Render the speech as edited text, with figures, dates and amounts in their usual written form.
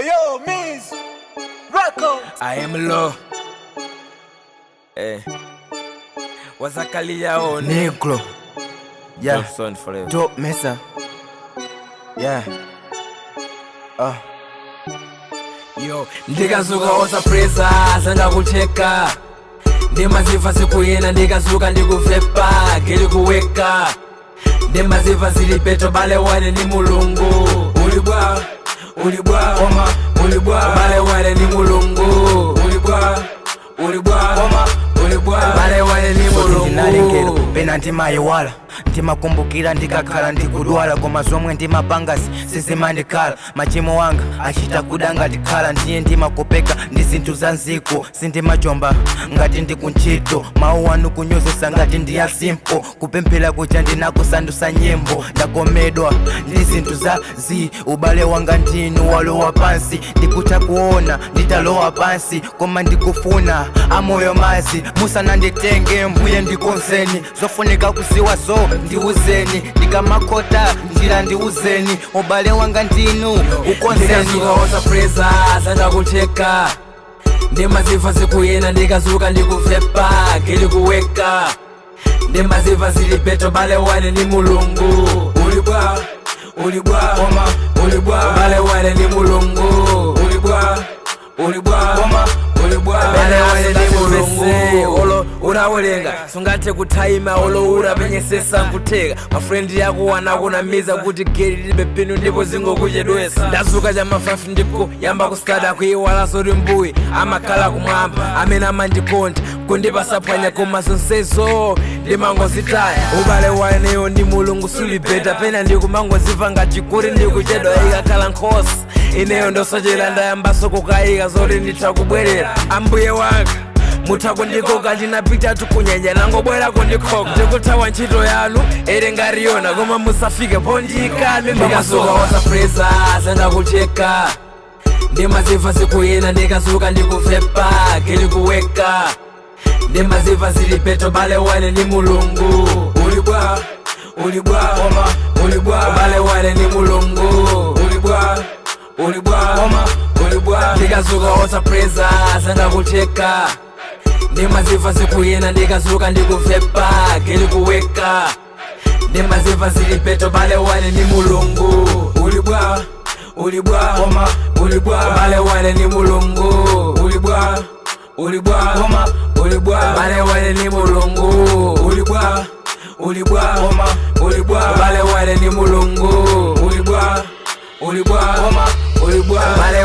Yo, Miss Records. I am low. Eh. Wazakalia on. Negro. Yeah. Johnson forever. Dope Mesa. Yeah. Yo, ndikazuka osapresa sangakucheka ndimaziva sikuyena ndikazuka ndikufepa gili kuweka ndimaziva zilipeto bale wane ni mulungu ulibwa ulibwa koma ulibwa bale wane ni mulungu ulibwa ulibwa koma ulibwa bale wane ni Ndinalengero mulungu pena ndimayiwala, ndimakumbukira ndikakhala ndikudwala, koma zomwe ndimapangasi sizimandikhala. Machimo wanga achita kuda ngatikhala, ndiye ndimakopeka ndi zinthu za nziko. Sindimachomba ngati ndikuntchito, mawu anu kunyozesa ngati ndiya simpo. Kupemphera kuja ndinakusandusa nyimbo. Ndakomedwa ndi zinthu za zi ubale wanga ndinu walowa pansi. Ndikutha kuona nditalowa pansi, koma ndikufuna amoyo mazi. Musananditenge mbuye, ndikonzeni zofunika kuziwa, zo ndiuzeni. Ndikamakhota njira ndiuzeni, ubale wanga ndinu ukonzeni. Ndikazuka osapresa sangakucheka ndimaziva sikuyena ndikazuka ndikufepa gili kuweka ndimaziva zilipeto bale wane ni mulungu ulibwa ulibwa koma ulibwa bale wane ni mulungu ulibwa ulibwa koma ulibwa bale wane ni mulungu olo urawelenga sungathe kuthaima olo urapenyesesa nkuteka mafrendi yako wanakunamiza kuti geli libe pinu ndipo zingokuchedwesa. Ndazuka cha mafafi ndipo yamba kusada kuiwala soti mbuyi amakhala kumwamba amene amandikonda kundipasaphwanya, koma zonsezo ndimangozitaya. Ubale waneyo ndi mulungu sulibeta, pena ndikumangoziva ngati kuti ndikuchedwa. Ikakhala nkhosi ineyo ndosochera, ndayambaso kukayika zoti nditha kubwerera. Ambuye wanga mutha kundikoka, ndinapita tukunyanja nangobwera kundikoka. Ndikuthawa ntchito yanu ere ngariyona, koma musafike pondikane. Ndikazuka osapresa sangakucheka ndimaziva sikuyena ndikazuka ndikufepa gili kuweka ndimaziva zilipeto bale wane ni mulungu ulibwa ulibwa koma ulibwa bale wane ni mulungu ulibwa ulibwa koma ulibwa. Ndikazuka osapresa sangakucheka ndimaziva sikuyena ndikazuka ndikufepa gili kuweka ndimaziva zilipeto bale wane ni mulungu ulibwa ulibwa koma ulibwa bale wane ni mulungu ulibwa ulibwa koma ulibwa bale wane ni mulungu ulibwa ulibwa koma ulibwa bale wane ni mulungu ulibwa ulibwa koma ulibwa bale.